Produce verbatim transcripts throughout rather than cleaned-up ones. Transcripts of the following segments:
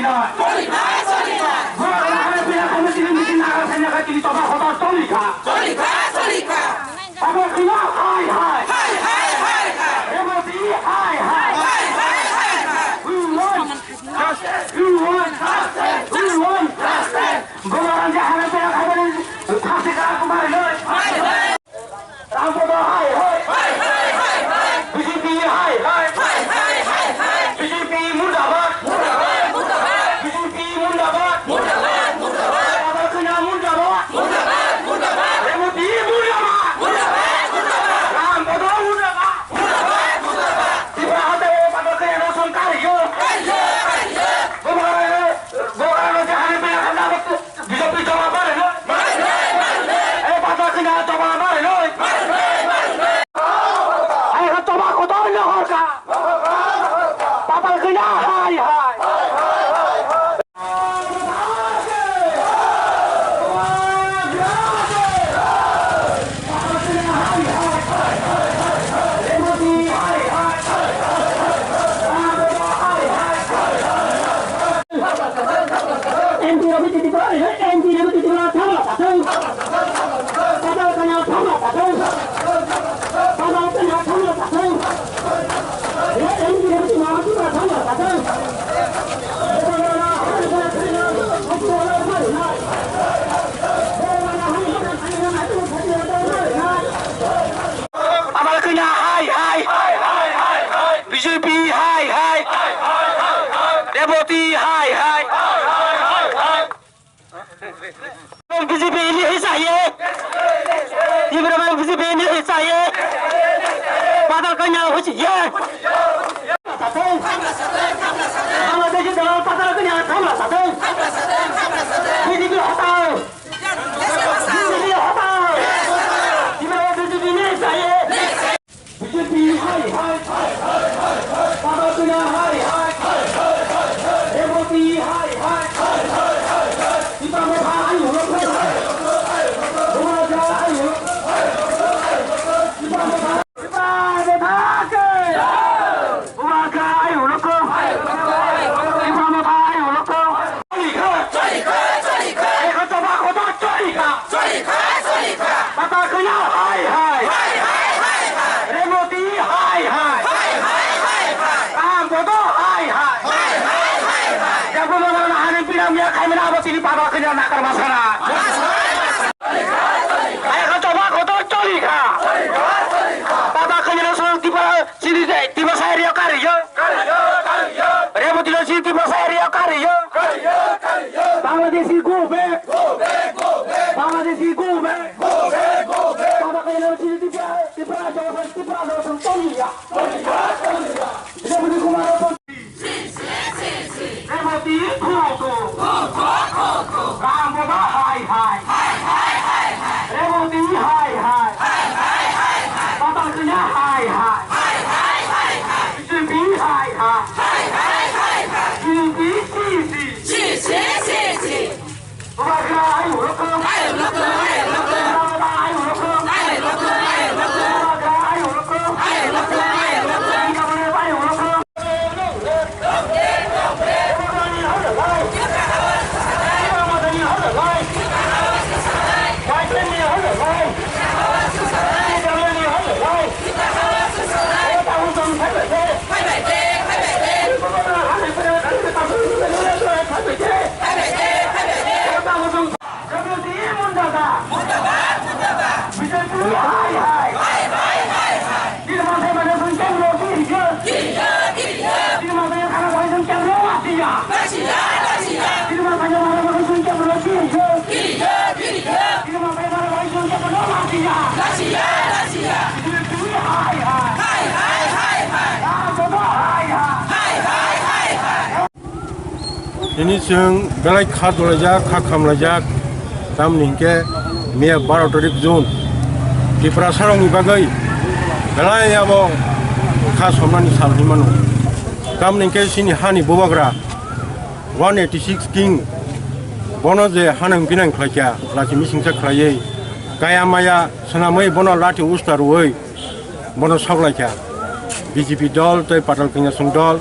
Choli kha, choli kha. Borok rang hai pila khaina tini meeting nagar khaina kha tini toba hotor choli kha. Choli kha, choli kha. Obo khwna hai hai. Hai, hai, hai, hai. Reboti hai hai. Hai, hai, hai, hai. We want justice. We want justice. We want justice. Borok rang hai pila khaina thasi kha kumar noi. Hai, hai. Ram Bhadra hai hai. Hai, hai, hai, hai. B J P hai hai. Hai, hai, hai, hai. B J P murdabad. Murdabad, murdabad. B J P murdabad. Murdabad, murdabad. Patal Kanya murdabad. Murdabad, murdabad. Reboti murdabad. Murdabad, murdabad. Ram Bhadra murdabad. Murdabad, murdabad. Tipra hatai o Patal Kanya no song kariyo. Kariyo, kariyo. Bumara, bumara no jahani pila khanda bakti. B J P jawab mare noi. Mare noi, mare noi. Eh, Patal Kanya jawab mare noi. Mare noi, mare noi. Hai, hai, jawab kotor no horka. Patal Kanya hai hai. Anti Ravi Tripura, anti Ravi Tripura, thamla satung. Patal Kanya thamla satung. Patal Kanya thamla satung. Anti Ravi Tripura, thamla satung. Patal Kanya hai hai. B J P hai hai. Reboti hai hai. B J P ni hi chahiye? Tipra mein B J P ni hi chahiye? Patal Kanya ho chahiye. Bangladeshi dalal Patal Kanya thamla satung. B J P hatao. B J P hatao. Tipra mein B J P ni chahiye. B J P hai hai. Patal Kanya hai hai. Reboti hai hai. Tipra Motha ayung rokho. Bumara ja ayung rokho. Tipra Motha. Tipra Motha ke. Bumara ja ayung rokho. Tipra Motha ayung rokho. Choli kha, choli kha, choli kha. Ekha toba kotor choli kha. Choli kha, choli kha. Patal Kanya hai hai. Hai, hai, hai, hai. Reboti hai hai. Hai, hai, hai, hai. Ram Bhadra hai hai. Hai, hai, hai, hai. Jabo mana hani pinang ya khaimena abo tini Patal Kanya nakar masana. Ekha toba kotor choli kha. Patal Kanya no song tipa Chini je Tiprasa area kariyo. Kariyo, kariyo. Reboti no chini Tiprasa area kariyo. Kariyo, kariyo. Bangladeshi go back. Go back, go back. Bangladeshi go back. Go back, go back. Baba kaya no chini Tipra, Tipra jawab, Tipra jawab, Sonia. Sonia, Sonia. Reboti Kumar Reboti thu thu. Thu thu thu thu. Ram Bhadra hai hai. Hai hai hai hai. Reboti hai hai. Hai hai hai hai. Patal Kanya hai hai. Hai hai hai hai. B J P hai hai. Hai hai hai hai. B J P chi chi. Chi chi chi chi. Bubagra ayung rokho. Ayung rokho, ayung rokho. Bubagra ayung rokho. Ayung rokho, ayung rokho. Bubagra ayung rokho. Ayung rokho, ayung rokho. Bubagra ayung rokho. Reboti murdabad. Murdabad, murdabad. B J P hai hai. Hai hai hai hai. Chini mansai mane sung kemro kiriyo. Kiriyo, kiriyo. Chini mansai khana bai sung kemro lasiya. Lasiya, lasiya. Chini mansai mane sung kemro kiriyo. Kiriyo, kiriyo. Chini mansai mane bai sung kemro lasiya. Lasiya, lasiya. B J P hai hai. Hai hai hai hai. Ram Bhadra hai hai. Hai hai hai hai. Tini chwng belai kha dolaijak, kha khamlaijak, tamni hinkhe miya baro tarik June, Tiprasarokni bagwi belai abo kha somnani sal hinwi mano. Tamni hinkhe chini hani bubagra one eighty six king, bono je hanang binang khlaikha, lachi misingsa khlaiwi, kaya maya swnamwi bono lathi usta rwui bono saklaikha. B J P dol tei Patal Kanyasong dol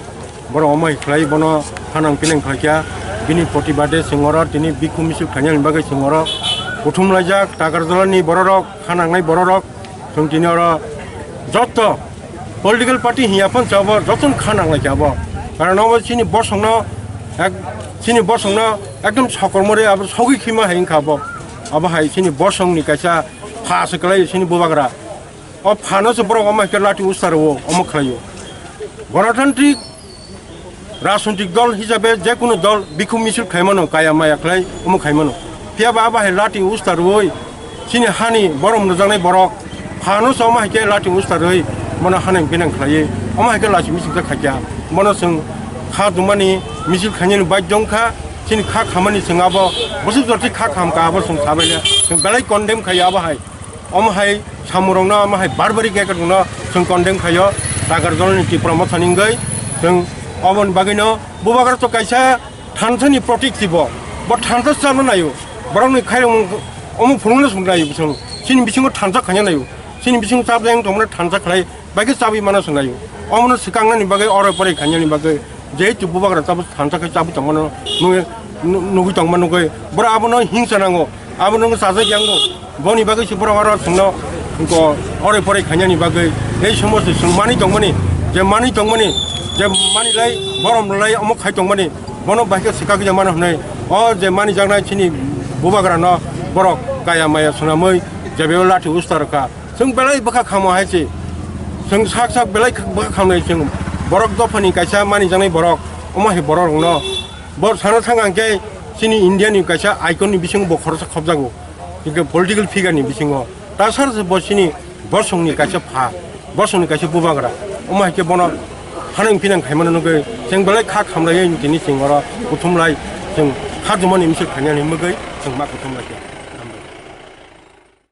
Borok omo hai khlai bono hanang pinang khlai kha. Bini protibade chwng oro tini bikhu misil khainani bagwi chwng oro kuthum laijak Takarjalani bororok, hanangnai bororok. Chwng tini oro joto political party hiya phano chabo jotono kha nanglai kha bo. Karon obo chini bosongno ek, chini bosongno ekdom sokormori abo sogwi khima hai wngkha bo. Abo hai chini bosongni kaisa pha se kwlai chini bubagra. O phano se borok omo hai khe lati usta rwo, omo khlaio. Gonotantrik rajnitik dol hisabe je kunu dol bikhu misil khaimano, kaya maya khlai omo khaimano. Phiya ba abo hai lati usta rwui chini hani borom rwjaknai borok phano se omo hai khe lati usta rwui bono hanang binang khlaiwi omo hai khe lachi misil khe khaikha. Bono chwng kha dumani misil khainani bai dongkha, chini kha khamani chwng abo bwswk jorti kha khamkha abo chwng sabaile chwng belai condemn khaio abo hai. Omo hai samurokno, omo hai barbari kekatongno chwng condemn khaio, Takarjalani Tipra Motha ni wngwi. Chwng oboni bagwino bubagra to kaisa thansani protik si bo, bo thansa chalo naio, borokni khairokmung omo phunukno sung naio chwng, chini bisingo thansa khaina naio, chini bisingo chap jayang tongmani thansa khlai, bai khe chabwi mano sung naio, omono swkangnani bagwi, oroi poroi khainani bagwi. Jehetu bubagra tabuk thansa khe chabwi tongmano nugwi, nu-, nugwi tongma nugwi, borok abono hingsa nango, abono chajak yango. Boni bagwi se borok oro chwngno oroi poroi khainani bagwi ei somosto chwng manwi tongmani, je manwi tongmani, je manwi lai borom lai omo khai tongmani, bono bai khe swkak ya mano hwnwi o je manijaknai chini bubagrano borok kaya maya swnamwi jebeo lathi usta rwkha. Chwng belai bwkha khamo hai se. Chwng sak sak belai bwkha khamnai chwng. Borok dophani kaisa manijaknai borok. Omo hai borok rokno. Bo sana thang ang khe chini India ni kaisa icon ni bisingo bo khoroksa khobjago. Hingke political figure ni bisingo. Tasar se bo chini bosong ni kaisa pha. Bosong ni kaisa bubagra. Omo hai khe bono hanang pinang khaimano nugwi. Chwng belai kha khamlai tini chwng oro kuthum lai. Chwng kha jumani misil khainani mugwi chwng ma kuthum lai khe.